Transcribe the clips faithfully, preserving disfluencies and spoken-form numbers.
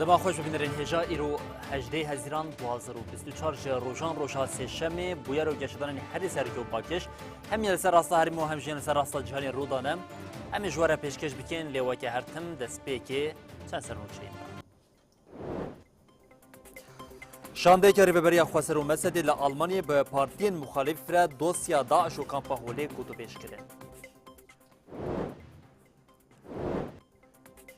Dema xweş bibînirin hêja îro hejdeh Hezîran du hazar û bîst û çar ji rojan roja sêşemê bûyer û geşedanên herî sereke û pakêş hem yê li ser rasta herêmê û hem jî li ser rasta cîhanê rû dane. Em ê ji we re pêşkêş bikin lê weke her tim destpêkê çend sernûçeyên me. Şandeyeke Rêveberiya Xweser û Mesedê li Almanyê bi partiyên muxalîf re dosya DAIŞ û kampa Holê gotûbêj kirin.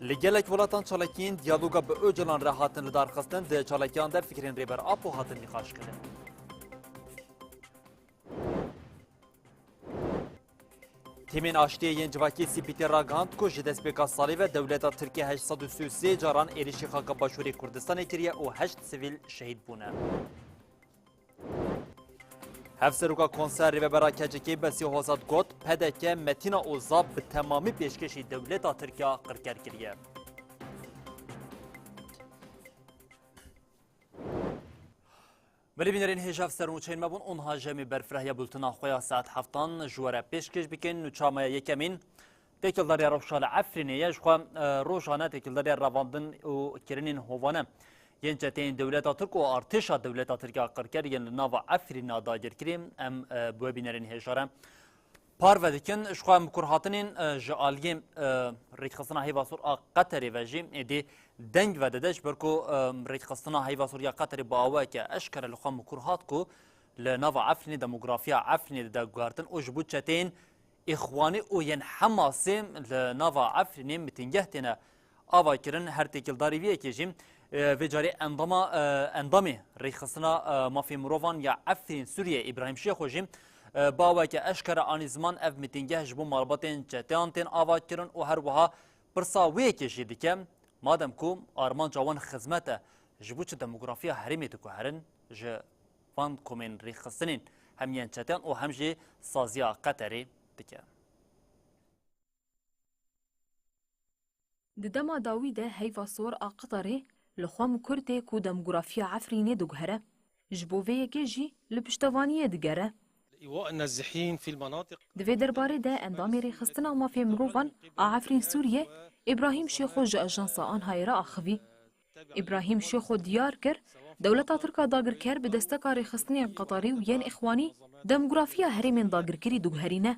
Li gelek welatan çalakiyên diyaloga bi Ocalan re hatin lidarxistin, di çalakiyan de fikrên Rêber Apo hatin nîqaşkirin. Tîmên aştiyê yên civakî C P T ragihand ku ji destpêka salê ve dewleta Tirkiye heşt sed û sî û sê caran êrişî xaka Başûrê Kurdistanê kiriye û heşt sivîl şehîd bûne. Hevseroka Konseya Rêvebera K C K'ê Besî Hozat got, P D K Metîna Oza bi temamî pêşkêşî dewleta Tirk ya qirker kiriye. Belê bînerên hêja, ev ser nûçeyên me bûn. Onha ji em ê berfirehya bultena xwe ya saet heftan ji we re pêşkêş bikin. Nûça me ya yekemîn têkildariya rewşa li Efrînê ye. Ji xwe, e, rojane têkildariya revandin û kirinên hovane yên çeteyên dewleta Tirk û artêşa dewleta Tirk ya qirker yên li nava Efrîna dagirkirî. Em, e, bi we bînerên hêja re parve dikin. Ji xwe em bi kurhatinên, e, ji aliyê, e, Rêkxistina Heyva Sor a Qeterê ve jî êdî deng vedide, ji ber ku, e, Rêkxistina Heyva Sor ya Qeterê bi awayeke eşkere li xwe mikur hat ku li nava Efrînê, demografiya Efrînê dide guhertin û ji bo çeteyên Îxwanî û yên Hemasê li nava Efrînê mitîngeh têne ava kirin. Her têkildarî vê yekê jî, e, vê carê endama, e, endamê Rêkxistina, e, Mafê Mirovan ya Efrîn Sûriyê, Îbrahîm Şêxo jî, e, bi awayeke eşkere anî ziman ev mitîngeh ji bo malbatên çeteyan tên ava kirin û her wiha pirsa wê yekê jî dike, madem ku armanca wan xizmet e, ji bo çi demografiya herêmê diguherin, ji van komên rêkxistinên hem yên çeteyan û hem jî saziya Qeterê dike. Di dema dawî de Heyva Sor a Qeterê li xwe mikur tê ku demografiya Efrînê diguhere. Ji bo vê yekê jî li piştevaniyê digere. Di vê derbarê de endamê Rêxistina Mafê Mirovan a Efrîn Sûriyê, Îbrahîm Şêxo ji ajansa Anhayê re axivî. Îbrahîm Şêxo diyar kir, dewleta Tirk a dagirker bi desteka rêxistinên Qeterî û yên Îxwanî demografiya herêmên dagirkirî diguherîne.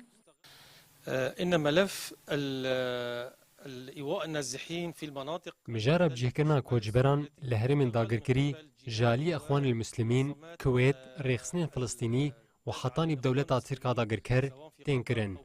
إن ملف ال- الإيواء النازحين في المناطق Mijara bicihkirina koçberan li herêmên dagirkirî ji alî Îxwanil Muslimîn, Kuwêt, rêxistinên Filistînî û hetanî bi dewleta Tirk a dagirker tên kirin.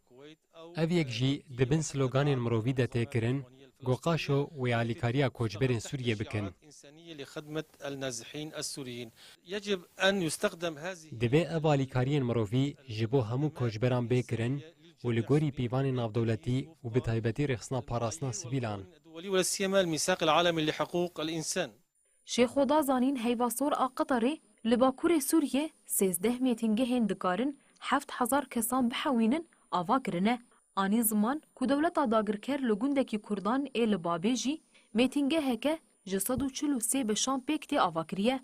Ev yek jî di bin sloganên mirovî de tê kirin, ku qaşo wê alîkariya koçberên Sûriyê bikin. الإنسانية لخدمة النازحين السوريين. يجب أن يستخدم هذه Divê ev alîkariyên mirovî ji bo hemû koçberan bê kirin û li gorî pîvanên navdewletî û bi taybetî rêxistina parastina sivîlan. الدولي ولا سيما الميثاق العالمي لحقوق الإنسان. Şêxo da zanîn, Heyva Sor a Qeterê li bakurê Sûriyê sêzdeh mêtingehên dikarin heft hezar kesan bihewînin ava kirine. Anî ziman ku dewleta dagirker li gundekî Kurdan ê li Babê jî mêtingeheke ji sed û çil û sê beşan pêk tê ava kiriye.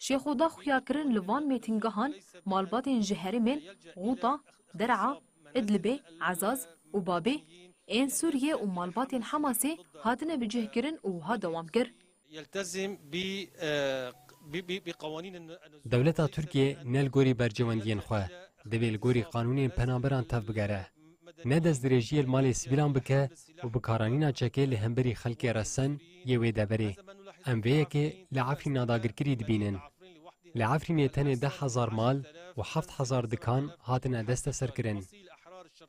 Şêxo da xuyakirin li van mêtingehan malbatên ji herêmên Xûta, Der'a, Idlibê, Ezaz û Babê ên Sûriyê û malbatên Hemasê hatine bicihkirin û wiha dewam kir. يلتزم ب- ب- ب- بقوانين الن- النزوح. Dewleta Tirkiyê ne li gorî berjewendiyên xwe, divê li gorî qanûnên penaberan tev bigere. Ne destdirêjiyê li malê sivîlan bike û bikaranîna çekê li hemberî xelkê resen yê wê deverê. Em vê yekê li Efrîna dagirkirî dibînin. Li Efrînê tenê deh hezar mal û heft hezar dikan hatine desteserkirin.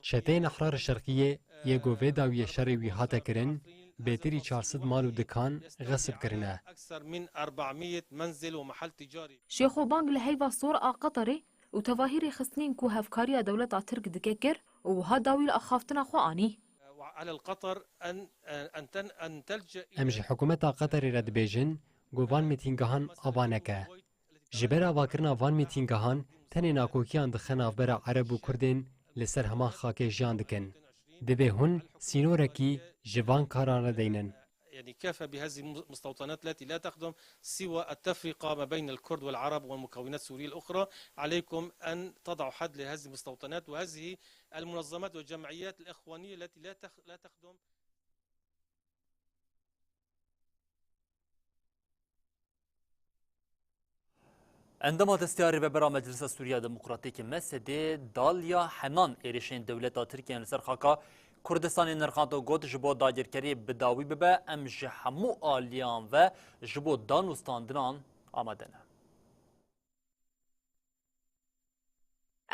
Çeteyên Ehrar Şerqiyê yê ku vê dawiyê şerê wî hate kirin, bêtirî çar sed mal û dikan xesib kirine. أكثر من أربعمية منزل ومحل تجاري. Şêxo bang li Heyva Sor a Qeterê û tevahî rêxistinên ku hevkariya dewleta Tirk dike kir û wiha dawî li axaftina xwe anî. وعلى القطر أن أن تن- أن تلجأ إلى Em ji hikûmeta Qeterê re dibêjin ku van mîtîngehan ava neke. Ji ber avakirina van mîtîngehan tenê nakokiyan dixe navbera Ereb û Kurdên li ser heman xakê jiyan dikin. Divê hûn sînorekî ji van karan re deynin. يعني كفى بهذه المستوطنات التي لا تخدم سوى التفرقة ما بين الكرد والعرب والمكونات السورية الأخرى. عليكم أن تضعوا حد لهذه المستوطنات وهذه المنظمات والجمعيات الإخوانية التي لا تخ- لا تخدم Endama desteya rêvebera Meclisa Sûriya Demokratîk, M S D, Dalya Henan êrişên dewleta Tirkiye li ser xaka Kurdistanê nirxand û got, ji bo dagirkerî bi dawî bibe, em ji hemû aliyan ve ji bo danûstandinan amade ne.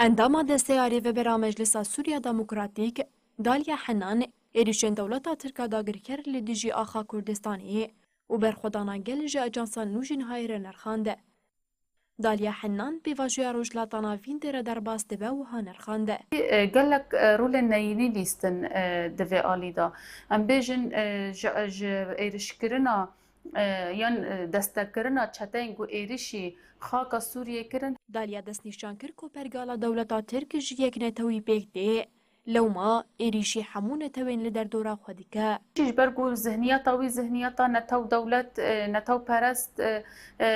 Endama Desteya Rêvebera Meclisa Sûriya Demokratîk, Dalya Henan, êrişên dewleta Tirk a dagirker li dijî axa Kurdistanê û berxwedana gel ji ajansa Nûjînhayê re nirxand. Dalya Henan pêvajoya Rojhilata Navîn tê re derbas dibe, wiha nirxand. E, gelek, e, rolên neyînî lîstin, e, di vê alî de. Em bêjin, e, ji, ji êrişkirina, e, yan, e, destekirina çeteyên ku êrişî xaka Sûriyê kirin. Dalya destnîşan kir ku pergala dewleta Tirk ji yeknetewî pêk tê. Lewma êrîşî hemû netewên li derdora xwe dike. Ji ber ku zihniyeta wî zihniyeta netew dewlet, e, netew perest, e, e,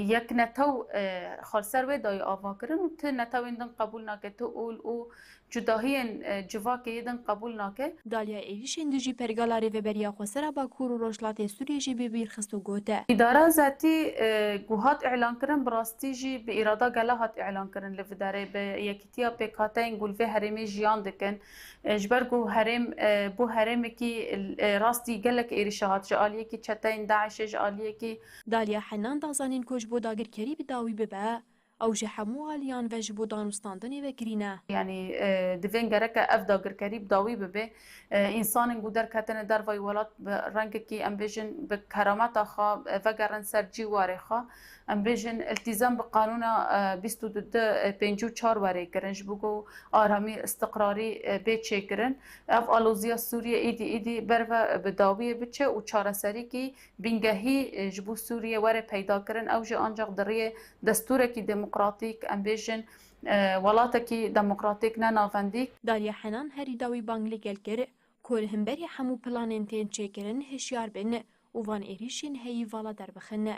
yek netew, e, xal ser wê dayî ava kirin û ti netewên din qebûl nake, ti ol û cudahiyên, e, civakê yê din qebûl nake. Dalya êrîşên dijî pergala Rêveberiya Xweser a Bakur û Rojhilatê Sûriyê jî bi bîr xist û got. Îdara zetî, e, ku hat îlankirin, bi rastî jî bi îrada gela hat îlankirin li vê derê, bi yekîtiya pêkhateyên ku li vê herêmê jiyan dikin. E, ji ber ku herêm, e, bû herêmekî, e, rastî gelek êrîşa hat ji aliyekî çeteyên DAIŞê, ji aliyekî. Dalya Henan da zanîn ku ji bo dagirkerî bi dawî bibe, ew ji hemû aliyan ve ji bo danûstandinê ve girî ne. Yanî, e, divên gereke ev dagirkerî bi dawî bibe. E, însanên ku derketine dervayî welat bi rengekî, em bêjin, bi kerameta xwe, e, vegerin ser cî warê xwe. Em bêjin, iltîzam bi qanûna, e, bîst û du, e, pêncî û çar werê kirin, ji bo ku aramî, istiqrarî, e, bê çêkirin. Ev aloziya Sûriyê îdî, îdî berve bi dawiyê biçe û çareserîkî bingehî, e, ji bo Sûriyê were peyda kirin. Ew jî ancaq di riyê destûrekî demokratîk, em bêjin, e, welatekî demokratîk ne navendîk. Dalya Henan herî dawî bang li gel kir ku li hemberî hemû planên tên çêkirin hişyar bin û van êrîşên heyî vala derbixin.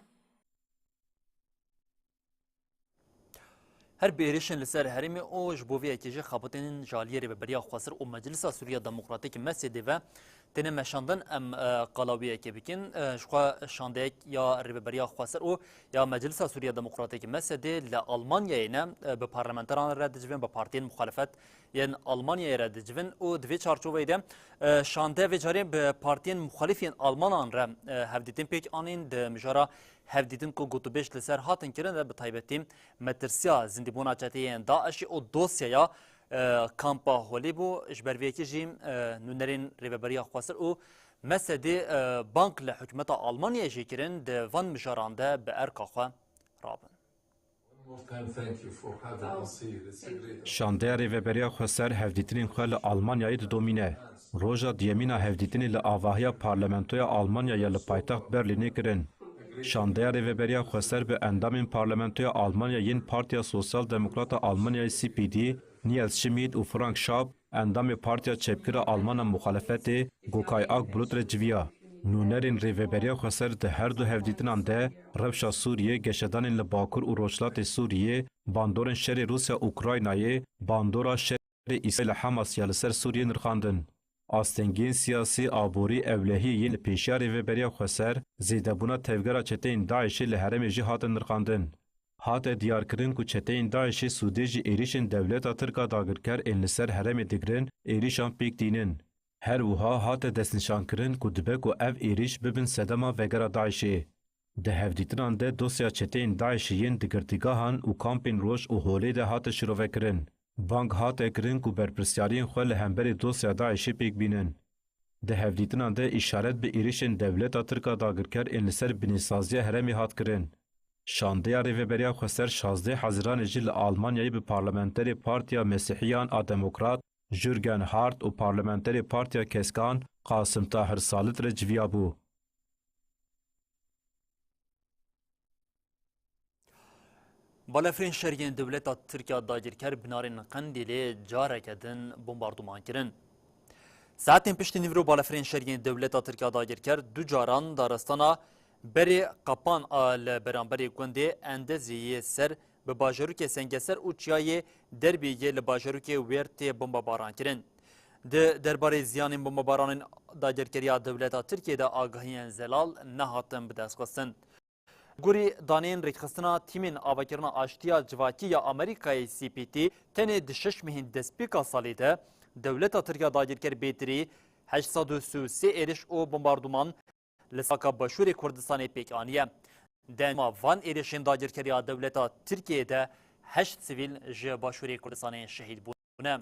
Her bi êrîşên li ser herêmê û ji bo vê yekê jî xebitên ji aliyê Rêveberiya Xweser û Meclisa Sûriya Demokratîk, M S D, ve têne meşandin. Em, e, qala wê yekê bikin. E, ji xwe şandeyek ya Rêveberiya Xweser û ya Meclisa Sûriya Demokratîk, M S D, li Almanyayê ne, e, bi parlamenteran re dicivin, bi partiyên muxalefet yên Almanyayê re dicivin û di vê çarçoveyê de, e, şande vê carê bi partiyên muxalif yên Almanan re, e, hevdîtin pêk anîn. Di mijara hevdîtin ku gotûbêj li ser hatin kirin de bi taybetî metirsiya zindîbûna çeteyên DAIŞê û dosyaya, e, kampa Holê bû. Ji ber vê yekê jî, e, nûnerên Rêveberiya Xweser û M S D, e, bang li hikûmeta Almanyayê jî kirin di van mijaran de bi erka xwe rabin. Şandeya Rêveberiya Xweser hevdîtinên xwe li Almanyayê didomîne. Roja duyemîn a hevdîtinê li avahiya Parlamentoya Almanyayê li paytext Berlînê kirin. Şandeya Rêveberiya Xweser bi endamên Parlamentoya Almanyayê yên Partiya Sosyal Demokrat a Almanyayê, C P D, Niels Schmidt û Frank Schaap, endamê Partiya Çepgir a Alman a muxalefetê, Gökay Akbulut, re civiya. Nûnerên Rêveberiya Xweser di her du hevdîtinan de rewşa Sûriyê, geşedanên li Bakur û Rojhilatê Sûriyê, bandorên şerê Rûsya-Ukraynayê, bandora şerê Îsraîl-Hamas ya li ser Sûriyê nirxandin. Astengiyên siyasî, aborî, ewlehiyê yên li pêşiya Rêveberiya Xweser, zêdebûna tevgera çeteyên DAIŞê li herêmê jî hatin nirxandin. Hate diyarkirin ku çeteyên DAIŞê sûdê ji êrîşên dewleta Tirk a dagirker ên li ser herêmê digirin, êrîşan pêk tînin. Her wiha hate destnîşankirin ku dibe ku ev êrîş bibin sedema vegera DAIŞê. Di hevdîtinan de dosya çeteyên DAIŞê yên di girtîgehan û kampên Roj û Holê de hate şirovekirin. Bang hate kirin ku berpirsyariyên xwe li hemberî dosya DAIŞê pêk bînin. Di hevdîtinan de îşaret bi êrîşên dewleta Tirk a dagirker ên li ser binêsaziya herêmê hat kirin. Şandeya Rêveberiya Xweser şazdeh Hezîranê jî li Almanyayê bi parlamenterê Partiya Mesîhiyan a Demokrat, Jürgen Hart, û parlamenterê Partiya Keskan, Qasim Tahir Salit, re civiya bû. Balefirên şeriyên dewleta Tirk a dagirker binarên Qendîlê careke din bombarduman kirin. Saetên piştî nîvro balefirên şeriyên dewleta Tirk a dagirker du caran daristana Berê Qapan a li beramberê gundê Endezê yê ser bi bajarokê Sengeser û çiyayê Derbî yê li bajarokê Wêr tê bombebaran kirin. Di derbarê ziyanên bombebaranên dagirkeriya dewleta Tirkiyê de agahiyên zelal nehatin bidestxistin. Gorî daneyên rêkxistina tîmên avakirina aştiya civakî ya Amerîkayê C P T, tenê di şeş mehên destpêka salê de dewleta Tirk ya dagirker bêtirî heşt sed û sî û sê êriş û bombarduman li saka Başûrê Kurdistanê pêk aniye. Di encama van êrişên dagirkeriya dewleta Tirkiyeyê de heşt sivîl ji Başûrê Kurdistanê şehîd bûne.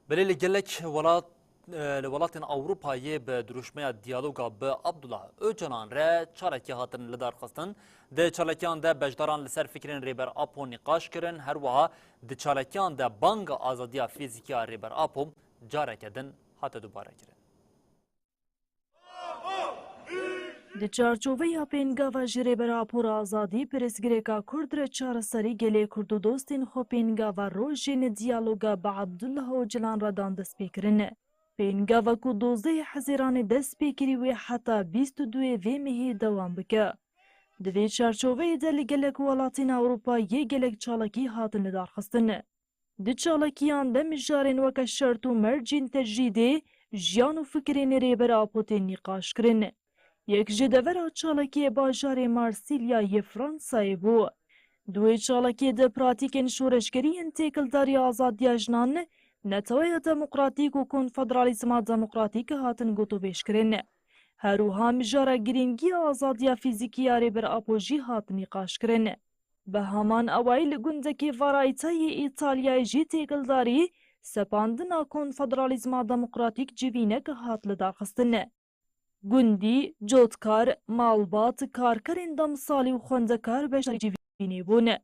Belê li gelek welat, e, li welatên Ewropayê bi dirûşmeya diyaloga bi Abdullah Ocalan re çalakî hatin lidarxistin. Di çalakiyan de beşdaran li ser fikrên Rêber Apo nîqaş kirin. Her wiha di çalakiyan de banga azadiya fîzîkî ya Rêber Apo careke din hate dubare kirin. Di çarçoveya pêngava ji Rêber Apo re azadî, pirsgirêka Kurd re çareserî, gelê Kurd û dostên xwe pêngava rojên diyaloga bi Abdullah Ocalan re dan destpêkirin. Pêngava ku dozdehê Hezîranê dest pê kirî wê heta bîst û duyê vê mehê dewam bike. Di vê çarçoveyê de li gelek welatên Ewropayê gelek çalakî hatin lidarxistin. Di çalakiyan de mijarên weke şert û mercên tecrîdê, jiyan û fikirên Rêber Apo tên nîqaş kirin. Yek ji devera çalakiyê bajarê Marsilya yê Fransayê bû. Di wê çalakiyê de pratîkên şoreşgerî yên têkildarî azadiya jinan, neteweya demokratîk û konfederalîzma demokratîk hatin gotovêjkirin. Her wiha mijara girîngiya azadiya fîzîkî ya Rêber Apo jî hat nîqaşkirin. Bi heman awayî li gundekî Varayta yê Îtalyayê jî têkildarî sepandina konfederalîzma demokratîk civînek hat lidarxistin. Gundî, cotkar, malbat, karkerên demsalî û xwendekar beşdarî civînê bûn.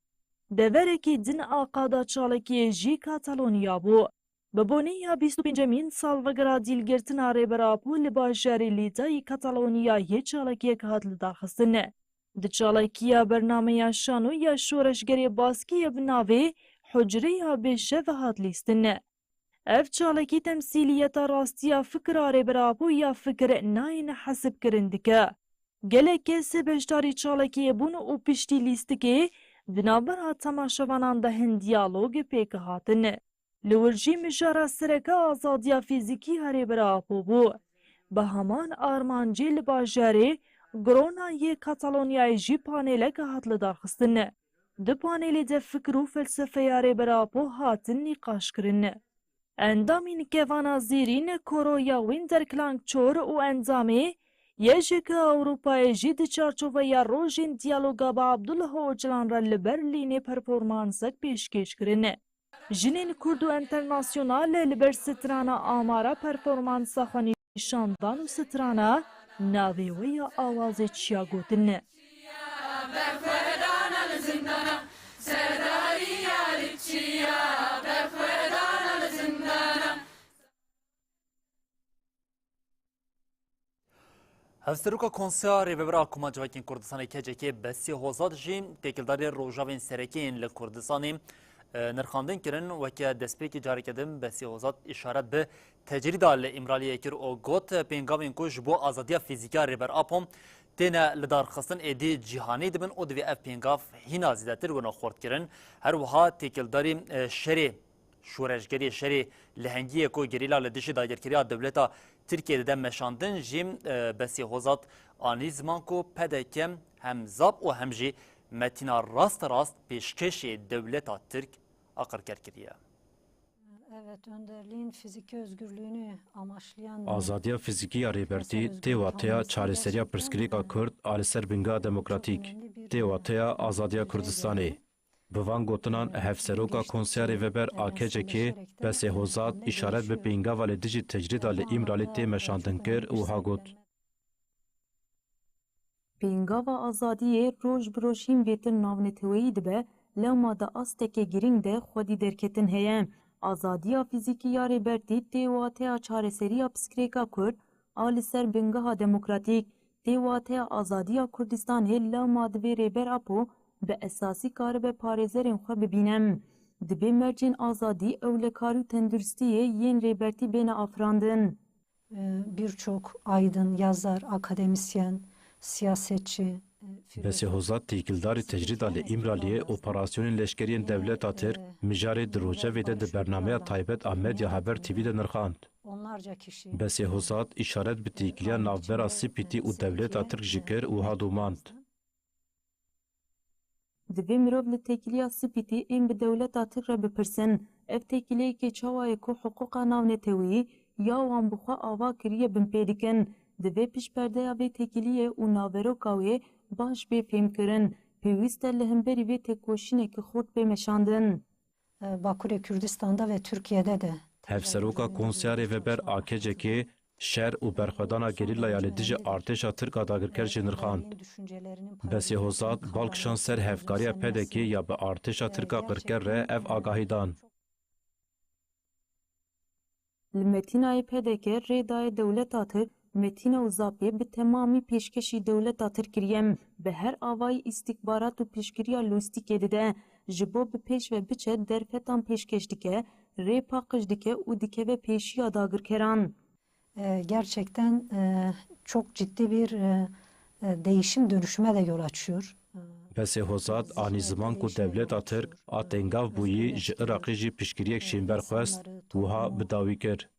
Deverekî din a qada çalakiyê jî Katalonîya bû. Bi bonê ya bîst û pêncemîn salvegera dîlgirtina Rêber Apo li bajarê Lîda yê Katalonîyayê çalakiyek hat lidarxistin. Di çalakiya bernameya şano ya şoreşgerê baskiyê bi navê Hucreya Bêşev hat lîstin. Ev çalakî temsîliyeta rastiya fikra Rêber Apo ya fikir nayên hesibkirin dike. Gelek kes beşdarî çalakiyê bûn û piştî lîstikê di navbera temaşevanan de hin diyalog pêk hatin. Li wir jî mijara sereke azadiya fîzîkî ya Rêber Apo bû. Bi heman armancê li bajarê Grona yê Katalonyayê jî panelek hat lidarxistin. Di panelê de fikir û felsefeya Rêber Apo hatin nîqaşkirin. Endamên Kevana Zêrîn, Koroya Winterklang Çor û endamê YJK Ewropayê jî di çarçoveya rojên diyaloga bi Abdullah Ocalan re li Berlînê performansek pêşkêş kirin. Jinên Kurd û Enternasyonal li ber strana Amara performansa xwe nîşan dan û strana Navê We Ya Awazê Çiya gotin. Hevseroka Konseya Rêvebir a Koma Civakên Kurdistanê, K C K, Besî Hozat jî têkildarî rojavên sereke yên li Kurdistanê, e, nirxandin kirin. Weke destpêkê careke din Besî Hozat îşaret bi tecrîda li Îmraliyê kir û got, pêngavên ku ji bo azadiya fîzîkî ya Rêber Apo têne lidarxistin êdî cîhanî dibin û divê ev pêngav hîna zêdetir were xurtkirin. Her wiha têkildarî, e, şerê şoreşgeriyê şerê lehengiyê ku gerîla li dijî dagirkeriya dewleta Tirkiyê dide meşandin jî, e, Besî Hozat anî ziman ku P D K hem zap û hem jî metîna rasterast pêşkêşê dewleta Tirk a qirker kiriye. Evet, önderliğin fiziki özgürlüğünü amaçlayan Azadiya fîzîkî ya Rêbertî tê wateya çareseriya pirsgirêka Kurd a li ser bingeha demokratîk, tê wateya azadiya Kurdistanê. Bi van gotinan, Hevseroka Konseya Rêveber a K C K, Besê Hozat, îşaret bi pêngava li dijî tecrîda li Îmralî tê meşandin kir û ha got, Pêngava azadiyê roj bi roj hîn bêtir navneteweyî dibe, lewma di astekê girîng de xwedî derketin heye. Azadiya fîzîkî ya Rêbertî tê wateya çareseriya pirsgirêka Kurd a li ser bingeha demokratîk, tê wateya azadiya Kurdistanê, lewma divê Rêber Apo bi esasî karibe parêzerên xwe bibîne. Dibê mercên azadî, ewlekarî û tenduristiyê yên Rêbertî bêne afirandin. E, birçok aydın, yazar, akademisyen, siyasetçi, e, Besê Hozat têkildarî tecrîda li Îmraliyê operasyonên leşkeriyên dewleta Tirk mijarê di rojevê de di bernameya taybet a Medya Haber T V de nirxand. Besê Hozat îşaret bi têkiliya navbera Sipîtî û dewleta Tirk jî kir û wiha domand. Divê mirov li têkiliya Sipîtî ên bi dewleta Tirk re bipirsin, ev têkiliyekê çawa ye ku hiqûqa navneteweyî ya wan bi xwe ava kiriye binpê dikin. Divê piştperdeya vê têkiliyê û naveroka wê baş bê fêhmkirin. Pêwîst e li hemberî vê têkoşîneke xurt bê meşandin. Bakurê Kurdistan'da ve Türkiye'de de Hevseroka Konseya Rêveber A K C K şer û berxwedana gerîlaya li dijî artêşa Tirk a dagirker jî nirxand. Besê Hozat bal kişand ser hevkariya P D K ya bi artêşa Tirk a qirker re ev agahî dan. Li Metînayê P D K rê daye dewleta Tirk, Metîna û Zapê bi temamî pêşkêşî dewleta Tirk kiriye. Bi her avayî îstîxbarat û piştgiriya lojîstîkê dide. Ji bo bi pêş ve biçe derfetan pêşkêş dike, rê paqij dike û dikeve pêşiya dagirkeran. E, gerçekten, e, çok ciddi bir, e, e, değişim, dönüşüme de yol açıyor. Besê Hozat anî ziman ku dewleta Tirk a tengav bûyî ji Iraqê jî piştgiriyek şênber xwest, wiha bi dawî kir.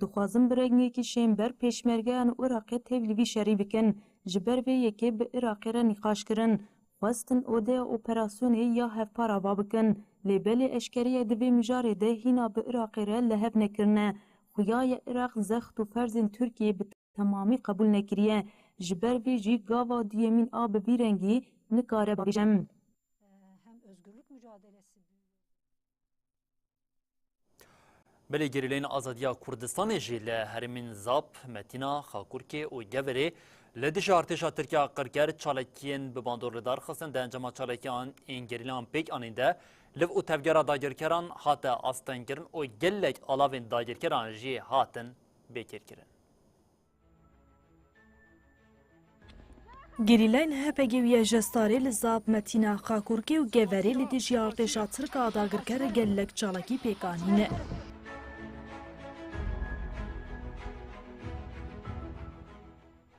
Dixwazin bi rengekî şênber pêşmergeyan Iraqê tevlî vî şerî bikin. Ji ber vê yekê bi Iraqê re nîqaş kirin. Xwestin odeya operasyonê ya hevpar ava bikin. Lê belê eşkeriye di vê mijarê de hîna bi Iraqê re li hev nekirine. Xuya ye Iraq zext û ferzên Tirkiyê bi temamî qebûl nekiriye. Ji ber vê jî gava duyemîn a bi vî rengî nikare bibêjim. Hem özgürlük mücadelesi Belê gerîleyên Azadiya Kurdistanê jî li herêmên Zap, Metîna, Xakurkê û Geverê li dijî artêşa Tirkiya qirker çalakiyên bi bandor li dar xistin. Di encama çalakiyan ên gerîlayan pêk anîn de liv û tevgera dagirkeran hate astengkirin û gelek alavên dagirkeran jî hatin bêkêrkirin. Gerîlayên H P G û Y J starê li Zap, Metîna, Xakurkê û Geverê li dijî artêşa Tirk a dagirker gelek çalakî pêk anîne.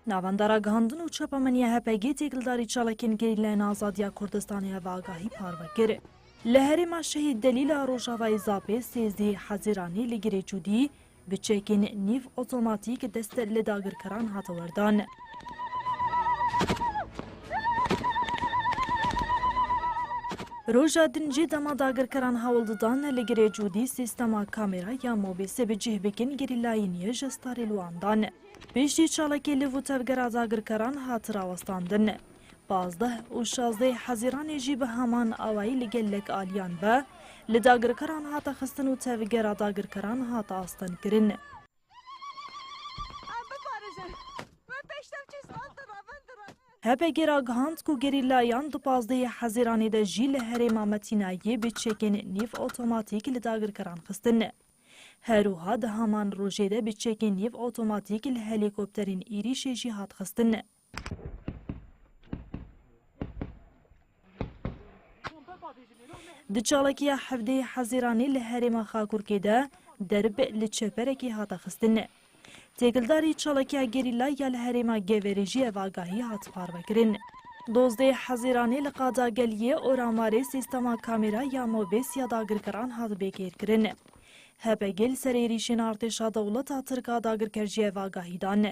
Navenda ragihandin û çapemeniya H P G têkildarî çalakên Gerîlayên Azadiya Kurdistanê ev agahî parve kir. Li herêma Şehîd Delîl a Rojavayê Zapê sêzdehê Hezîranê li Girê Cûdî bi çekên nîv otomatîk dest li dagirkeran hate werdan. Roja din jî dema dagirkeran hewl didan li Girê Cûdî sîstema kamera ya mobêsê bi cih bikin, gerîlayên Y J starê li wan dan. Piştî çalakê liv û tevgera dagirkeran hat rawestandin. Pazdeh û şazdeh Hezîranê jî bi heman awayî li gelek aliyan ve li dagirkeran hate xistin û tevgera dagirkeran hate astengkirin. Em biparêzin. Min pêştem çî sal direvin, direvin. H P G ragihand ku gerîlayan di pazdehê Hezîranê de jî li herêma Metînayê bi çekên nîv otomatîk li dagirkeran xistin. Her wiha di heman rojê de bi çekên nîv otomatîk li helîkopterên êrîşê jî hat xistin. Di çalakiya hevdehê Hezîranê li herêma Xakurkê de derb li çeperekê hate xistin. Têkildarî çalakiya gerîla ya li herêma Geverê jî ev agahî hat parvekirin. Dozdehê Hezîranê li Qadageliyê Oramarê sîstema kamera ya mobês ya dagirkeran hat bêkêrkirin. H P G li ser êrîşên artêşa dewleta Tirk a dagirker jî ev agahî dan.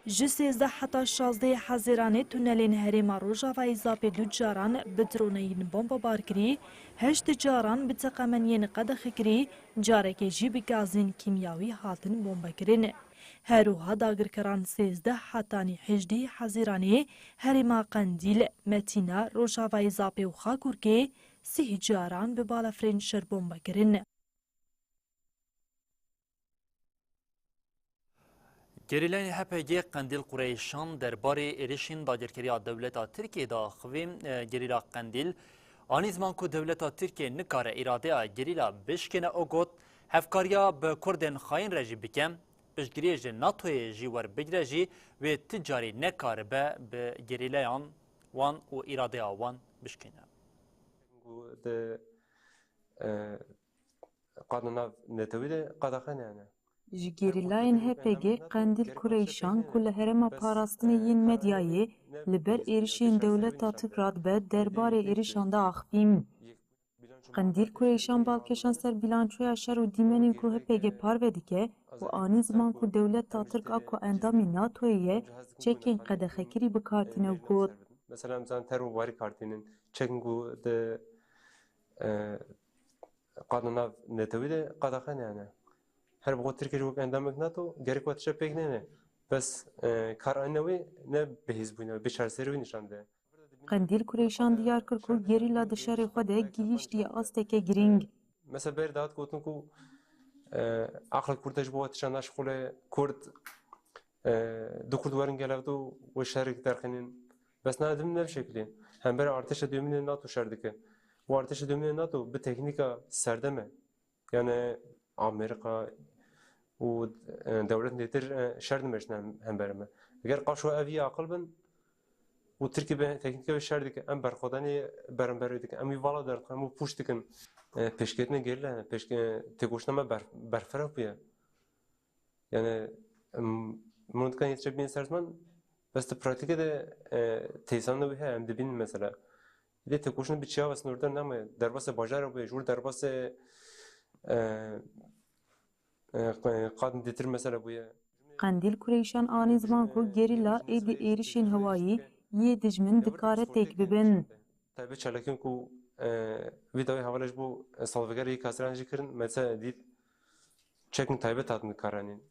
Ji sêzdeh heta şazdehê Hezîranê tunelên herêma Rojavayê Zapê du caran bi droneyên bombebar kirî, heşt caran bi teqemeniyên qedexekirî, carekê jî bi gazên kîmyawî hatin bombekirin. Her wiha dagirkeran sêzdeh hetanî hejdehê Hezîranê herêma Qendîl, Metîna, Rojavayê Zapê û Xakurkê sih caran bi balafirên şer bombekirin. Gerîlayên H P G Qendîl Qureyşan derbarê êrişên dagirkeriya dewleta Tirkiyê de axivî. E, gerîla Qendîl anî ziman ku dewleta Tirkiyê nikare îradeya gerîla bişkêne û got, hevkariya bi Kurdên xayîn re jî bike, piştgiriyê ji NATOyê jî werbigire jî wê ti carî nekaribe bi gerîlayan wan û îradeya wan bişkêne. Ku di, e, qadên nav netewî de qadaxe neyane. Ji gerîlayên H P G Qendîl Kureyşan ku li herêma parastinê yên medyayê li ber êrişên dewleta Tirk radibe derbarê êrişan de axivîn. Qendîl Kureyşan balkêşan ser bîlançoya şer û dîmenên ku H P G parve dike û anî ziman ku dewleta Tirk a ku endamê NATOyê ye, çekên qedexekirî bi kar tîne û got, Mesela em zaten teror warî kar tînin. Çekên ku di, e, qadna nav netewî de qadaxe ne yani. Her bi xwe Tirkiye ji wek endamek NATO gerek we tişe pêk nene. Bes, e, kar anîne wê ne bi hêzbûyî ne, bi çareserî wî nîşan de. Qendîl Kureyşan diyar kir ku gerîla di şerê xwe de gihîştiye asteke girîng. Mesela berê de hat gotin ku, e, aqil Kurd ji bo we tişa naşixule Kurd, e, du Kurd werin gel hev du we şerek derxînin. Bes na din ne bi şekilî. Hember artêşa duyemîn NATO şer dike. Û artêşa duyemîn NATO bi teknîka serdem e. Yani Amerîka û, e, dewletên dêtir, e, şer dimeşin hem, hemberî me. Eger qaşo ev yê aqil bin û Tirkiye bi teknîke wê şer dike, em berxwedanê beramberê dike, em wî vala derdixin, em wî pûç dikin. E, pêşketinê gerîla hene, pêşke-, têkoşîna me ber-, berfireh bûye. Yani, em, min dikan yetişe bîn ser ziman, bes di pratîkê de, e, têsanîna wî heye, em dibînin mesela. Lê têkoşîn bi çi ya ve sînordar name, derbasê bajarê bûye, ji wir derbasê, e, e, qadên dêtir mesela bûye. Qendîl Kureyşan anî ziman ku gerîla êdî êrişên hewayî yê dijmin dikare têk bibin. Taybet çalakiyên ku, e, vî dawî hevala ji bo, e, salvegera yê Kaseran jî kirin, me dîsa dît çekên taybet hatin dikaranîn.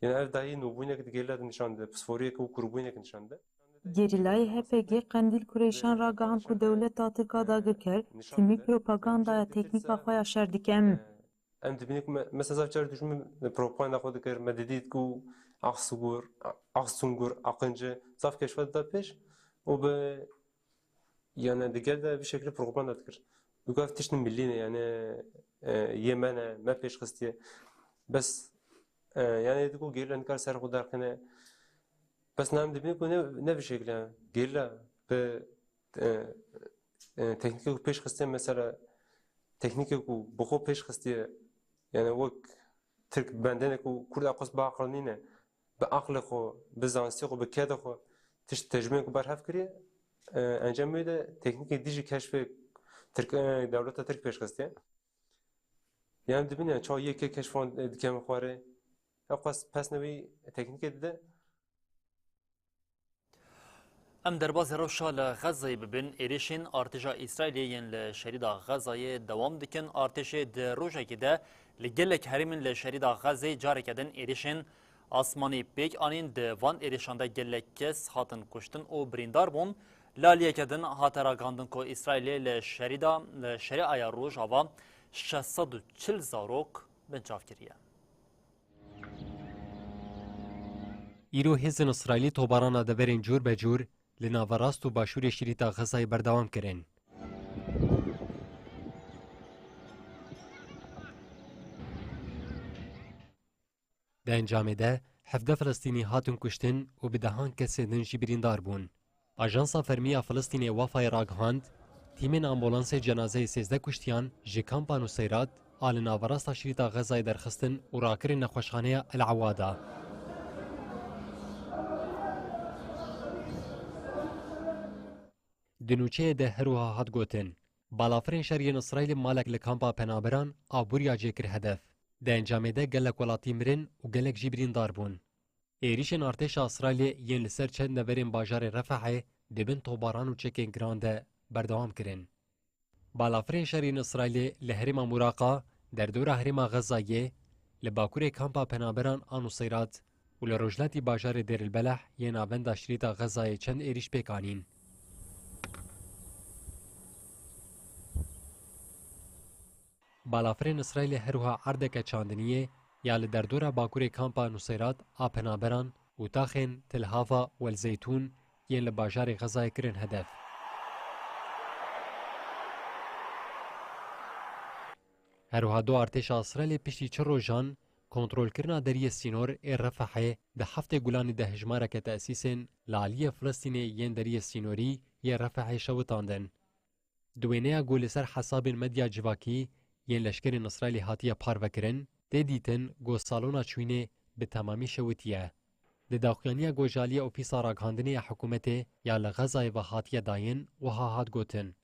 Yani ev dayî nûbûyînek di gerîla de nîşan dide, pisforiyek û kûrbûyînek nîşan dide. Gerîlayê H P G Qendîl Kureyşan ragihan ku dewleta Tirk a dagirker timî propagandaya teknîka xwe ya şer dikin. Em dibînin ku me-, mesela zaf car dijmin propaganda xwe dikir, me didît ku Axsungur, Axsungur, Aqinci zaf keşfa dida pêş û bi, yani di gel de bi şekilî propaganda dikir. Digot ev tiştin millî ne, yani, e, yê me ne, me pêş xistiye. Bes, e, yani digot gerîla nikar ser xwe derxîne. Bes na em dibînin ku ne, ne bi şekilî gerîla bi, e, e, teknîkê ku pêş xistiye mesela, teknîkê ku bi xwe pêş xistiye, yani wek Tirk bendene ku Kurd aqos bi aqil nîne, bi aqilê xwe, bi zanistê xwe, bi kedê xwe, tişt tecrûbeyên ku berhev kiriye, e, encamê wê de teknîkê dî jî keşfê Tirk, e, dewleta Tirk pêş xistiye. Yani dibîne çawa yê ke keşfan, e, dikeve xwarê, ew qas pesne wî teknîkê dide. Em derbasî rewşa li Xezeyê bibin, êrişên artêşa Îsraîlê yên li şerîda Xezayê dewam dikin. Artêşê di rojekê de li gelek herêmên li şerîda Xezeyê careke din êrişên asmanî pêk anîn. Di van êrişan de gelek kes hatin kuştin û birîndar bûn. Li aliyeke din hate ragihandin ku Îsraîlê li şerîda, li şerîaya Rojava şeş sed û çil zarok binçav kiriye. Îro hêzên Îsraîlî tobarana deverên cûr be cûr li naverast û başûrê şirîta Xezayê berdewam kirin. Di encamê de hevdeh Filistînî hatin kuştin û bi dehan kesên din jî birîndar bûn. Ajansa fermî ya Filistînê Wafayê ragihand, tîmên ambulansê cenazeyê sêzdeh kuştiyan ji kampa Nuseyrat a li naverasta şirîta Xezayê derxistin û rakirin nexweşxaneya El Ewada. Di nûçeyê de her wiha hat gotin, balafirên şer yên Îsraîlê malek li kampa penaberan a Burya jê kir hedef. Di encamê de gelek welatî mirin û gelek jî birîndar bûn. Êrişên artêşa Îsraîlê yên li ser çend deverên bajarê Refehê di bin tobaran û çekên giran de berdewam kirin. Balafirên şer yên Îsraîlê li herêma Muraqa, derdora herêma Xezayê, li bakurê kampa penaberan a Nuseyrat û li rojhilatî bajarê Dêr el Beleh yê navenda şirîta Xezayê çend êrîş pêk anîn. Balafirên Îsraîlê her wiha erdeke çandiniyê ya li derdora bakurê kampa Nuseyrat a penaberan û taxên Til Hava û El Zeytûn yên li bajarê Xezayê kirin hedef. Her wiha du artêşa Îsraîlê piştî çi rojan kontrolkirina deriyê sînor ê Refehê di heftê Gulanê de hejmareke tesîsên li aliyê Filistînê yên deriyê sînorî yê Refehê şewitandin. Di wêneya ku li ser hesabên medya civakî yên leşkerên Îsraîlê hatiye parvekirin, Tê dîtin ku salona çûyînê bi temamî şewitiye. Di daxuyaniya ku ji aliyê Ofîsa Ragihandinê ya Hikûmetê ya li Xezayê ve hatiye dayîn, wiha hat gotin: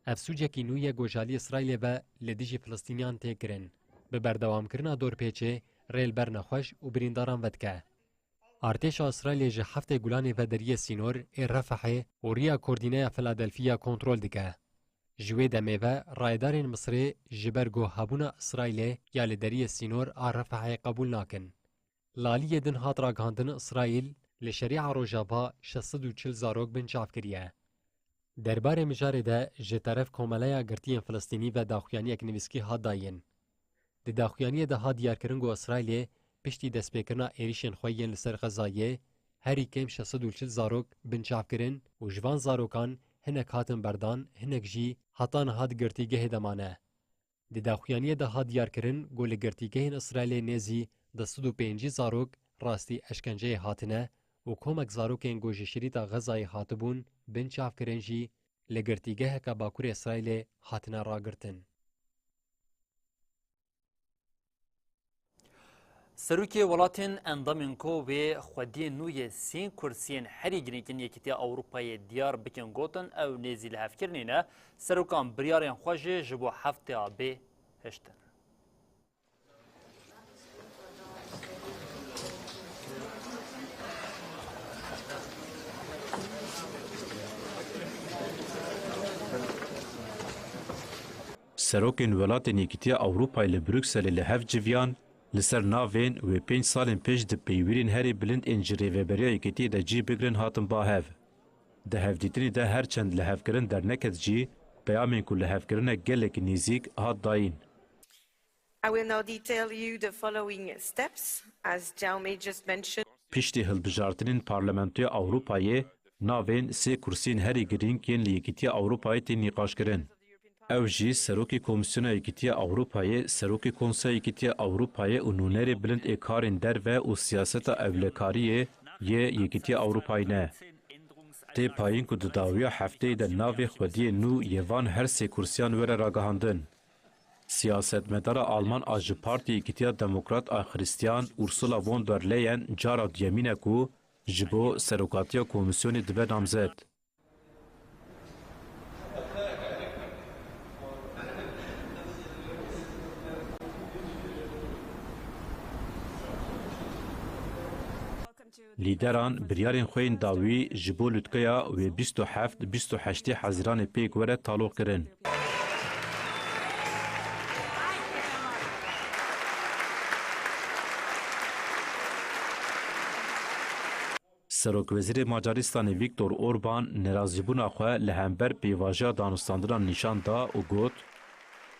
Ev sûcekî nû ye ku ji alî Îsraîlê ve li dijî Filistîniyan tê kirin. Bi berdewamkirina dorpêçê, rê li ber nexweş û birîndaran vedike. Artêşa Îsraîlê ji heftê Gulanê ve deriyê sînor ê Refehê û riya Kordîneya Filadelfî ya kontrol dike. Ji wê demê ve rayedarên Misirê ji ber ku hebûna Îsraîlê ya li deriyê sînor a Refehê qebûl nakin. Li aliyê din hat ragihandin Îsraîl li şerîa Rojava şeş sed û çil zarok binçav kiriye. Derbarê mijarê de ji teref Komeleya Girtiyên Filistînî ve daxuyaniyek nivîskî hat dayîn. Di daxuyaniyê de hat diyarkirin ku Îsraîlê piştî destpêkirina êrîşên xwe yên li ser Xezayê, herî kêm şeş sed û çil zarok binçav kirin û ji van zarokan hinek hatin berdan, hinek jî heta niha di girtîgehê de mane. Di daxuyaniyê de hat diyarkirin ku li girtîgehên Îsraîlê nêzî du sed û pêncî zarok rastî eşkenceyê hatine û komek zarokên ku ji şirîta Xezayê hatibûn binçavkirin jî li girtîgeheke bakurê Îsraîlê hatine ragirtin. Serokê welatên endamên ku wê xwediyên nû yê sê kursiyên herî girîng yên Yekîtiya Ewropayê diyar bikin gotin ew nêzî lihevkirinê ne, serokan biryarên xwe jî ji bo heftê a bê hiştin. Serokên welatên Yekîtiya Ewropayê li Brukselê li hev civiyan, li ser navên wê pênc salên pêş di peywirên herî bilind ên ji Rêveberiya Yekîtiyê de cî bigirin hatin ba hev. Di hevdîtinê de her çend lihevkirin derneket jî, peyamên ku lihevkirinek gelek nêzîk hat dayîn. I will now detail you the following steps, as Jaume just mentioned. Piştî hilbijartinên Parlamentoya Ewropayê, navên sê kursiyên herî girîng yên li Yekîtiya Ewropayê tên nîqaşkirin. Ew jî Serokê Komîsyona Yekîtiya Ewropayê, Serokê Konseya Yekîtiya Ewropayê û nûnerê bilind ê karên derve û siyaseta ewlekariyê yê Yekîtiya Ewropayê ne. Tê payîn ku di dawiya hefteyê de navê xwediyê nû yê van her sê kursiyan were ragihandin. Siyasetmedara Alman a ji Partî Yekîtiya Demokrat a Xristiyan, Ursula von der Leyen, cara duyemîn e ku ji bo serokatiya komîsyonê dibe namzet. Lîderan biryarên xwe yên dawî ji bo lûtkeya wê bîst û heft bîst û heştê Hezîranê pêk were taloq kirin. Serokwezîrê Macaristanê Viktor Orban nerazîbûna xwe li hember pêvajoya danûstandinan nîşan da û got,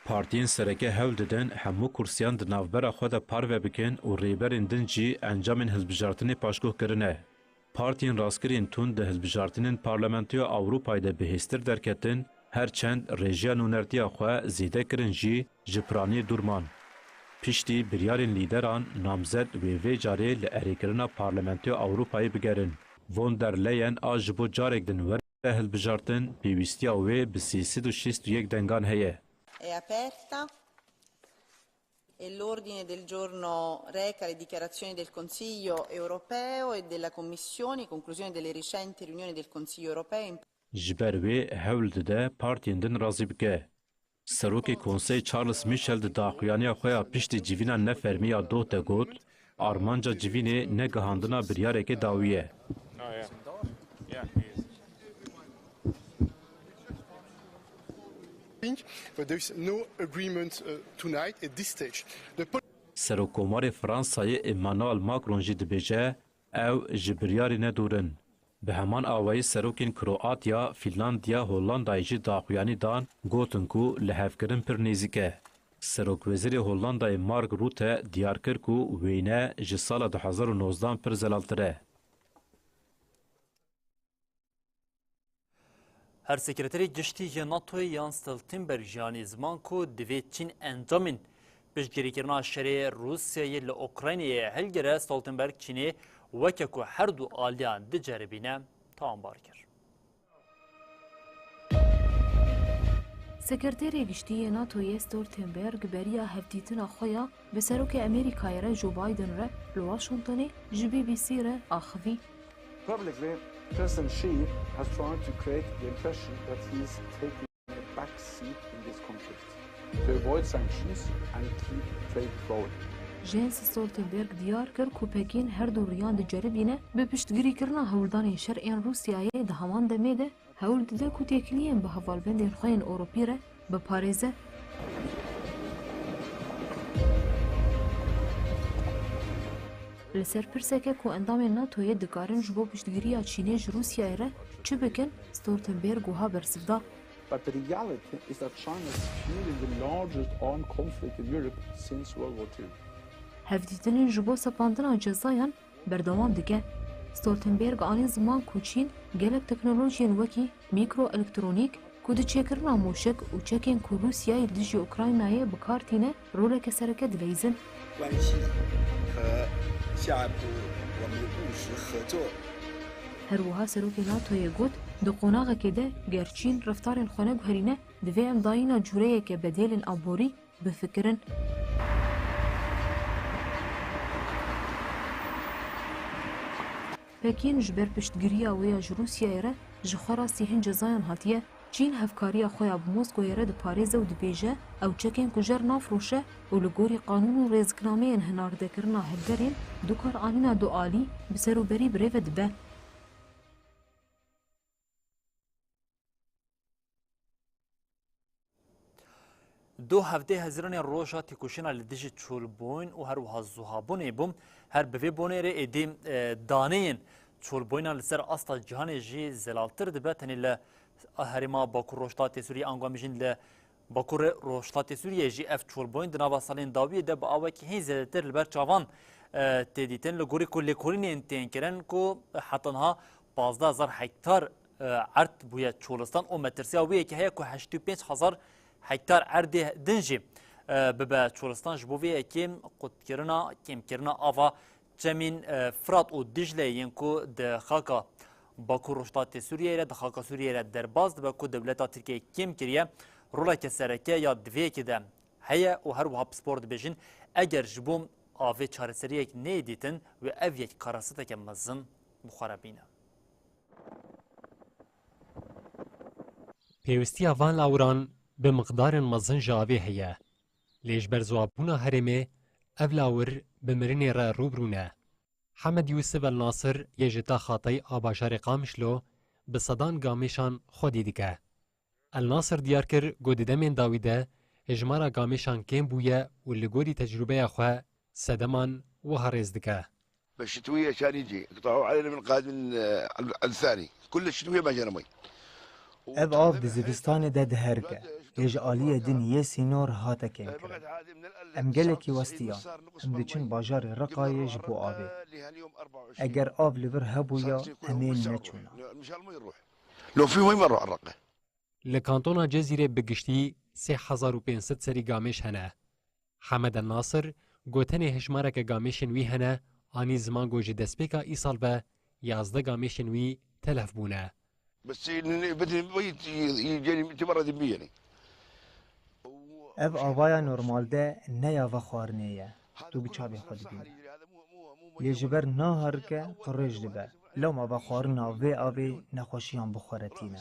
Partiyên sereke hewl didin hemû kursiyan di navbera xwe de parve bikin û rêberên din jî encamên hilbijartinê paşguh kirine. Partiyên rastgirên tund di hilbijartinên Parlamentoya Ewropayê de bihêztir derketin, her çend rêjeya nûnertiya xwe zêde kirin jî, ji piraniyê dûr man. Piştî biryarên lîderan, namzet wê vê carê li erêkirina Parlamentoya Ewropayê bigerin. Von der Leyen a ji bo carek din were hilbijartin, pêwîstiya wê bi sê sed û şêst û yek dengan heye. È aperta. E l'ordine del giorno reca le dichiarazioni del Consiglio europeo e della Commissione, in conclusione delle recenti riunioni del Consiglio europeo. Ji ber wê hewl dide partiyên din razî bike. Serokê Konseyê Charles Michel di daxuyaniya xwe ya piştî civîna nefermî ya doh de got, armanca civînê ne gihandina biryarekê dawî ye. But there is no agreement, uh, tonight at this stage. The pol- Serokkomarê Fransayê Emmanuel Macron jî dibêje, ew ji biryarê ne dûr in. Bi heman awayî serokên Kroatya, Fînlandiya, Hollandayê jî daxuyanî dan, gotin ku lihevkirin pir nêzîk e. Serokwezîrê Hollandayê Mark Rutte diyar kir ku wêne ji sala du hezar û nozdehan pir zelaltir e. Her sekreterê giştî yê NATOyê Jens Stoltenberg jî anî ziman ku divê Çîn encamên piştgirîkirina şerê Rûsyayê li Ukraynayê hilgire. Stoltenberg Çînê weke ku her du aliyan diceribîne, tawanbar kir. Sekreterê Giştî yê NATOyê Stoltenberg beriya hevdîtina xwe ya bi Serokê Amerîkayê re Joe Biden re li Washingtonê ji B B C re axivî. Publicly, President Xi has tried to create the impression that he is taking a back seat in this conflict to avoid sanctions and keep trade flowing. Jens Stoltenberg diyar kir ku Pekîn her du riyan diceribîne bi piştgirîkirina hewldanên şer ên Rûsyayê di heman demê de hewl dide ku têkiliyên bi hevalbendên xwe yên Ewropî re biparêze. Li ser pirseke ku endamên NATOyê dikarin ji bo piştgiriya Çînê ji Rûsyayê re çi bikin, Stoltenberg wiha bersiv da. But the reality is that China is fueling the largest armed conflict in Europe since World War Two. Hevdîtinên ji bo sepandina cezayan berdewam dike. Stoltenberg anî ziman ku Çîn gelek teknolojiyên wekî mîkroelektronîk ku di çêkirina mûşek û çekên ku Rûsyayê li dijî Ukraynayê bi kar tîne roleke sereke dileyzin. 关系和下一步我们务实合作。 Her wiha Serokê NATOyê got, di qonaxekê de ger Çîn reftarên xwe neguherîne, divê em dayîna cûreyeke bedêlên aborî bifikirin. Pekîn ji ber piştgiriya wê ya ji Rûsyayê re ji xwe rastî hin cezayan hatiye. Çîn hevkariya xwe ya bi Moskoyê re diparêze û dibêje, ew çekên kujer nafroşe û li gorî qanûn û rêziknameyên hinardekirina hevberên dukaranîna dualî bi serûberî birêve dibe. Doh hevdeh Hezîranê roja têkoşîna li dijî çolbûn û her wiha zuhabûnê bû. Her bi vê bonê re êdî, e, daneyên çolbûna li ser asta cîhanê jî zelaltir dibe. Tenê li herêma Bakur Rojhilatê Sûriyê, ango em bijîn li Bakur Rojhilatê Sûriyê jî ev çolbûn di nava salên dawiyê de bi awekî hîn zêdetir li ber çavan, e, tê dîtin. Li gorî ku lêkolînên tên kirin ku heta niha pazdeh hezar hektar e, erd bûye çolistan û metirsiya wê yekê heye ku heştê û pênc hezar hektar erdê din jî, e, bibe çolistan. Ji bo vê yekê qutkirina, kêmkirina ava çemên, e, Firat û Dicleyê yên ku di xaka Bakur Rojhilatê Sûriyeyê re, di xaka Sûriyeyê re derbas dibe ku dewleta Tirkiyeyê kêm kiriye, roleke sereke ya di vê yekê de heye û her wiha pispor dibêjin, eger ji bo avê çareseriyek neyê dîtin, wê ev yek karasiteke mezin bi xwe re bîne. Pêwistiya van lawiran bi miqdarên mezin ji avê heye, lê ji ber ziwabûna herêmê ev lawir bi mirinê re rû bi rû ne. Hemed Yûsif El Nasir yê ji Taxatey a bajarê Qamişlo bi sedan gamêşan xwedî dike. El Nasir diyar kir ku di demên dawî de hejmara gamêşan kêm bûye û li gorî tecrûbeya xwe sedeman wiha rêz dike. بالشتوية كان يجي يقطعوا علينا من قادم، آه، الثاني. كل الشتوية ما جانا مي. Ev av di zivistanê de diherike, lê ji aliyê din yê sînor hate kêmkirin. Em gelekî westiyan, em diçin bajarê Reqayê ji bo avê. Eger av li vir hebûya, em ê neçûna. لو في مي ما نروح على الرقة. Li kantona Cezîrê bi giştî sê hezar û pênc sed serî gamêş hene. Hemed El Nasir got tenê hejmareke gamêşên wî hene, anî ziman ku ji destpêka îsal ve yazdeh gamêşên wî telef bûne. بس إني بدي بغيت يجيني متى مرة دبي يعني. Ev avaya normalde ne ya vexwarinê ye, tu bi çavê xwe dibîne. Lê ji ber naherike, qirêj dibe. Lewma vexwarina vê avê nexweşiyan bi xwe re tîne.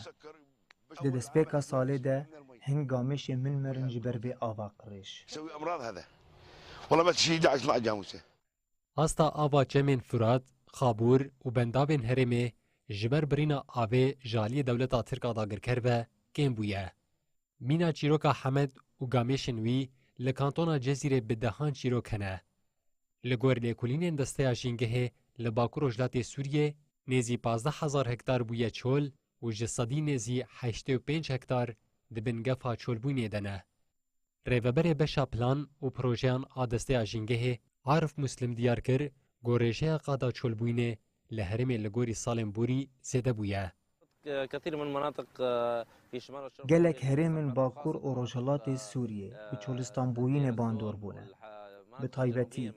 Di destpêka salê de hin gamêşên min mirin ji ber vê ava qirêj. يسوي أمراض هذا. والله ما تشيل داعش مع جاموسة. Asta ava çemên Firat, Xabûr û bendavên herêmê ji ber birîna avê ji aliyê dewleta Tirk a dagirker ve kêm bûye. Mîna çîroka Hemed û gamêşên wî li kantona Cezîrê bi dehan çîrok hene. Li gor lêkolînên Desteya Jîngehê li Bakur Rojhilatê Sûriyê nêzî pazdeh hezar hektar bûye çol û ji sedî nêzî heştê û pênc hektar di bin gefa çolbûnê de ne. Rêveberê Beşa Plan û Projeyan a Desteya Jîngehê Arif Muslim diyar kir ku rêjeya qada çolbûyînê li herêmê li gorî salên borî zêde bûye. كثير من مناطق، آه، في شمال وشرق Gelek herêmên Bakur û Rojhilatê Sûriyê bi çolistanbûyînê bandor bûne. Bi taybetî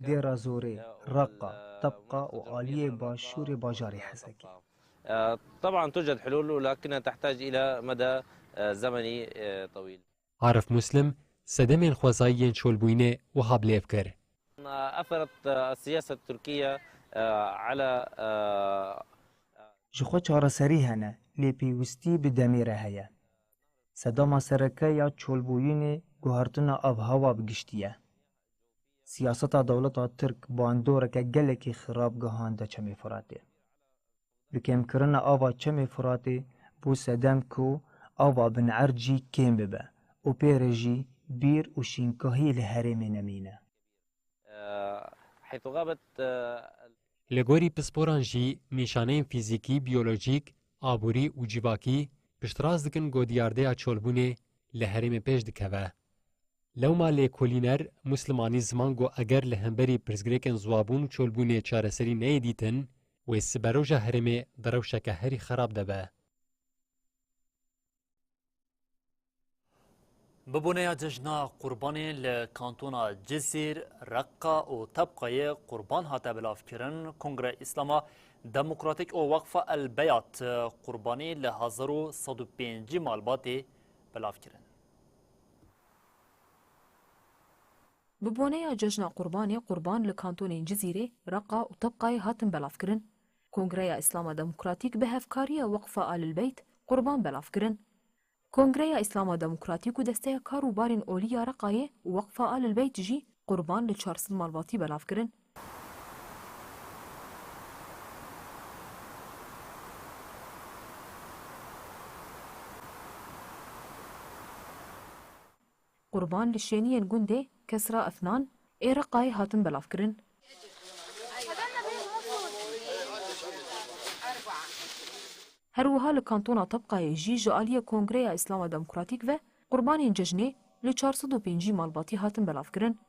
Dêra Zorê, Reqa, Tebqa û aliyê başûrê bajarê Hesekê. آه، طبعًا توجد حلول، ولكنها تحتاج إلى مدى، آه، زمني، آه، طويل. Arif Muslim sedemên xwezayî yên çolbûyînê wiha bi lêv kir. أثرت السياسة التركية، آه، على، آه، Ji xwe çareserî hene, lê pêwîstî bi demê re heye. Sedema sereke ya çolbûyînê guhertina avhewa bi giştî ye. Siyaseta dewleta Tirk bandoreke gelekî xirab gihande Çemê Firatê. Bi kêmkirina ava Çemê Firatê bû sedem ku ava binerd jî kêm bibe û pê re jî bîr û şînkahî li herêmê nemîne. آه، حيث غابت، آه، Li gorî pisporan jî nîşaneyên fîzîkî, biyolojîk, aborî û civakî piştrast dikin ku diyardeya çolbûnê li herêmê pêş dikeve. Lewma lêkolîner Muslimanî ziman ku eger li hemberî pirsgirêkên ziwabûn û çolbûnê çareserî neyê dîtin, wê siberoja herêmê di rewşeke herî xerab de be. Bi boneya cejna Qurbanê li kantona Cizîr, Reqa û Tebqayê qurban hate belavkirin. Kongreya Îslama Demokratîk û Weqfa El Beyat Qurbanî li hezar û sed û pêncî malbatê belav kirin. Bi boneya cejna Qurbanê, qurban li kantonên Cizîrê, Reqa û Tebqayê hatin belavkirin. Kongreya Îslama Demokratîk bi hevkariya Weqfa Alil Beyt qurban belavkirin. Kongreya Îslama Demokratîk û Desteya Kar û Barên Olî ya Reqayê û Weqfa Alil Beyt jî qurban li çar sed malbatî belavkirin. Qurban li şêniyên gundê Kesra Efnan ê Reqayê hatin belavkirin. Her wiha li kantona Tebqayê jî ji aliyê Kongreya Îslama Demokratîk ve qurbanên cejnê li çar sed û pêncî malbatî hatin belavkirin.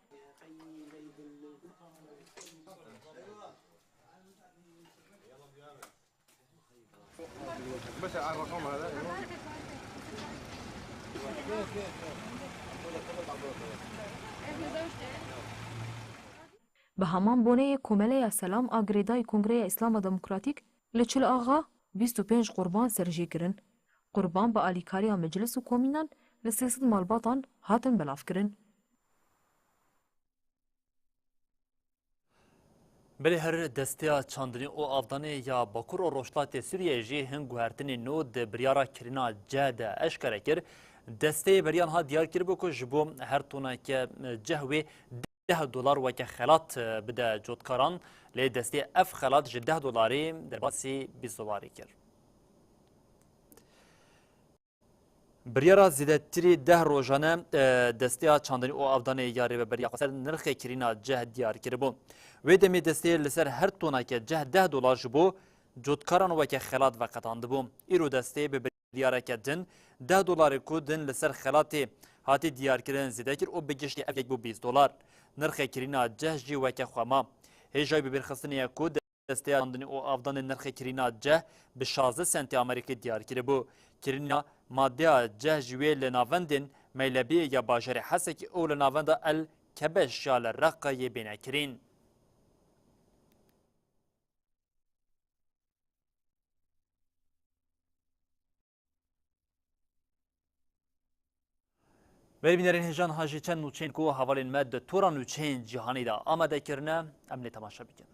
Bi heman boneyê Komeleya Selam a girêdayî Kongreya Îslama Demokratîk li Çil Axa bîst û pênc qurban serjê kirin. Qurban bi alîkariya meclis û komînan li sê sed malbatan hatin belavkirin. Belê her Desteya Çandinî û Avdanê ya Bakur û Rojhilatê Sûriyeyê jî hin guhertinên nû di biryara kirîna ceh de eşkere kir. Desteyê beriya niha diyar kiribû ku ji bo her toneke ceh wê deh dolar weke xelat bide cotkaran, lê destê ev xelat ji deh dolarî derbasî bîst dolarî kir. Biryara zêdetirî deh rojane, e, Desteya Çandinî û Avdanê ya Rêveberiya Xweser nirxê kirîna ceh diyar kiribû. Wê demê destê li ser her toneke ceh deh dolar ji bo cotkaran weke xelat veqetandibû. Îro destê bi biryareke din deh dolarê ku din li ser xelatê hatî diyarkirin zêde kir û bi giştî ev yek bû bîst dolar. Nirxê kirîna ceh jî weke xwe ma. Hêjayî bibîrxistinê ye ku Desteya Çandinî û Avdanê nirxê kirîna ceh bi şazdeh sentê Amerîkî diyar kiribû. Kirîna madeya ceh ji wê li navendên Meylebiyê ya bajarê Hesekê û li navenda El Kebeş ya li Reqayê bêne kirîn. Belê bînerên hêja, niha jî çend nûçeyên ku hevalên me di tora nûçeyên cîhanê de amade kirine, em lê temaşe bikin.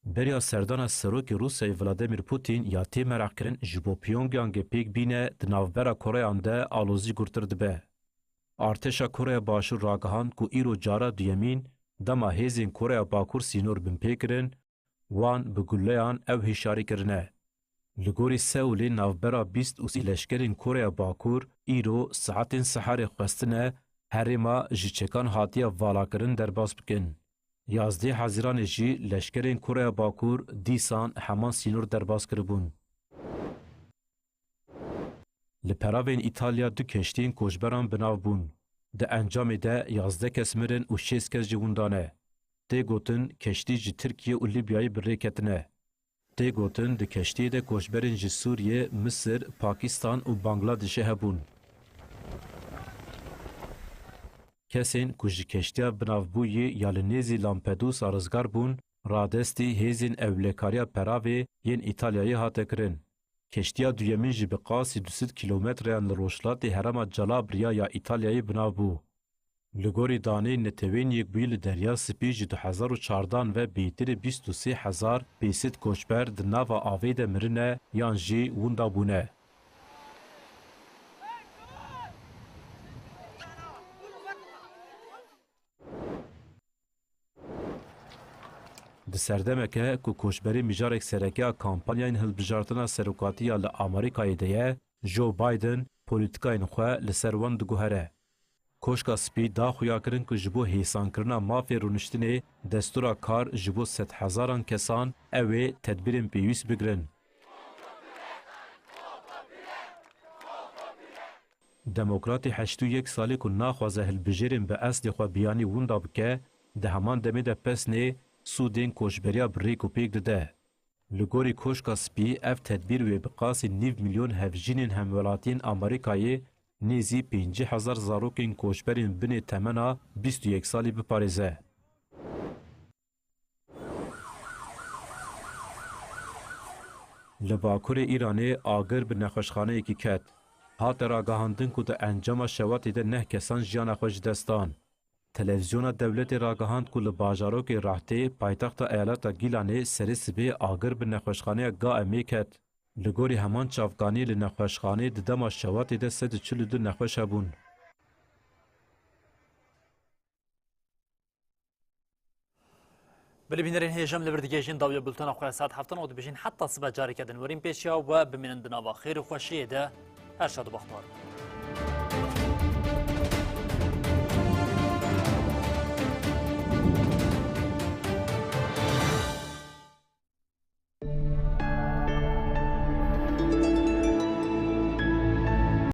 Beriya serdana Serokê Rûsyayê Vladimir Putin ya tê meraqkirin ji bo Pyongyangê pêk bîne di navbera Koreyan de alozî gurtir dibe. Artêşa Koreya Başûr ragihand ku îro cara duyemîn dema hêzên Koreya Bakur sînor binpê kirin, wan bi guleyan ew hişyarî kirine. Li gorî Seulê navbera bîst û sê leşkerên Koreya Bakur îro saetên seherê xwestine herêma ji çekan hatiye valakirin derbas bikin. Yazdeh Hezîranê jî leşkerên Koreya Bakur dîsan heman sînor derbas kiribûn. Li peravên Îtalya du keştiyên koçberan bi nav bûn. Di encamê de yazdeh kes mirin û şêst kes jî windane. Tê gotin keştî ji Tirkiye û Libyayê bi rê ketine. Tê gotin di keştiyê de koçberên ji Sûriye, Misir, Pakistan û Bangladişê hebûn. Kesên ku ji keştiya binavbûyî ya li nêzî Lampedusa rizgar bûn, radestî hêzên ewlekariya peravê yên Îtalyayê hate kirin. Keştiya duyemîn jî bi qasî du sed kîlometreyan li rojhilatê herêma Calabria ya Îtalyayê bi nav bû. Li gorî daneyên Neteweyên Yekbûyî li Derya Spî ji du hezar û çardan ve bêtirî bîst û sê hezar pênsed koçber di nava avê de mirine yan jî winda bûne. Di serdemeke ku koçberî mijarek sereke ya kampanyayên hilbijartina serokatî ya li Amerîkayê de ye, Joe Biden polîtîkayên xwe li ser wan diguhere. Koşka Spî da xuyakirin ku ji bo hêsankirina mafê rûniştinê destûra kar ji bo sedhezaran kesan ew ê tedbîrên pêwîst bigirin. Demokratê heştê û yek salî ku naxwaze hilbijêrên bi eslê xwe biyanî winda bike, di heman demê de pesnê sûdên koçberiya bi rêk û pêk dide. Li gorî Koşka Spî ev tedbîr wê bi qasî nîv milyon hevjînên hemwelatiyên Amerîkayê nêzî pêncî hezar zarokên koçberên binê temena bîst û yek salî biparêze. Li bakurê Îranê agir bi nexweşxaneyekî ket. Hate ragihandin ku di encama şewatê de neh kesan jiyana xwe ji dest dan. Televîzyona dewletê ragihand ku li bajarokê Rahtê, paytexta eyaleta Gîlanê, serê sibê agir bi nexweşxaneya G M ê ket. Li gorî heman çavkaniyê li nexweşxaneyê di dema şewatê de sed û çil û du nexweş hebûn. Belê bînerên hêja, em li vir digihêjin dawiya bultena xwe ya saet heftan û dibêjin heta sibe careke din werîn pêşiya we bimînin di nava xêr û xweşiyê de. Her şad û bextewar bin.